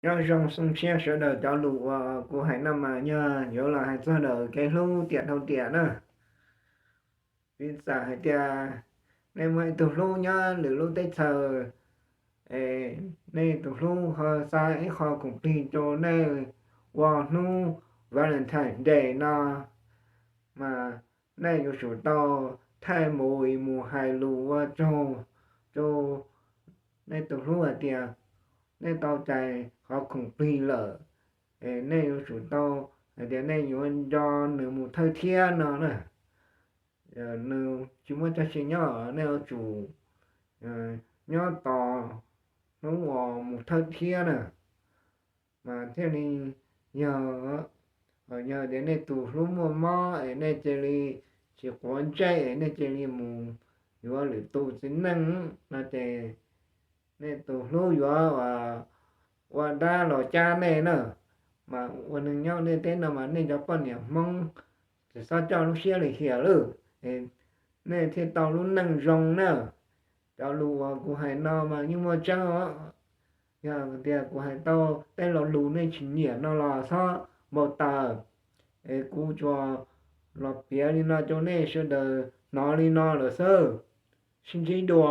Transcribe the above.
Nyob zoo xyoo tshiab sawv daws, cov lus uas kuv hais no mas yog yuav los hais txog ntawm kev hlub tiam dhau tiam na. Piv xam hais tias nej muaj ib tug hlub nyob lwm lub teb chaws, es nej tus hlub ho xa ib qho khoom plig rau nej ua hnub Valentine Day no, mas nej yuav tsum tau thaij movie mus hais lus ua tsaug rau nej tus hlub hais tias nej tau cais qhov khoom plig lawm. Es nej yuav tsum tau hais tias nej yuav nco nws mus thawj thiab no na. Nws tsis muaj txoj sia nyob, nej yuav tsum nyob tos hnub uas mus thawj thiab na, mas thiaj li yog, yog tias nej tus hlub muaj mob es nej cia li tsis quav ntsej es nej cia li mus yuav lwm tus txiv neej no ces nej tus hlub yuav ua dab los cab nej na. Mas ua neeg nyob ntiaj teb no mas nej cov poj niam Hmoob tsis txhob coj lub siab lim hiam lawm, nej thiaj tau lub neej zoo na. Cov lus uas kuv hais no mas yeej muaj tseeb os. Yog tias kuv hais tau tej lo lus nej tsis nyiam no los txhob npau taws, es kuv tsuas los piav li no rau nej sawv daws hnov li no lawm xwb. Sib ntsib dua.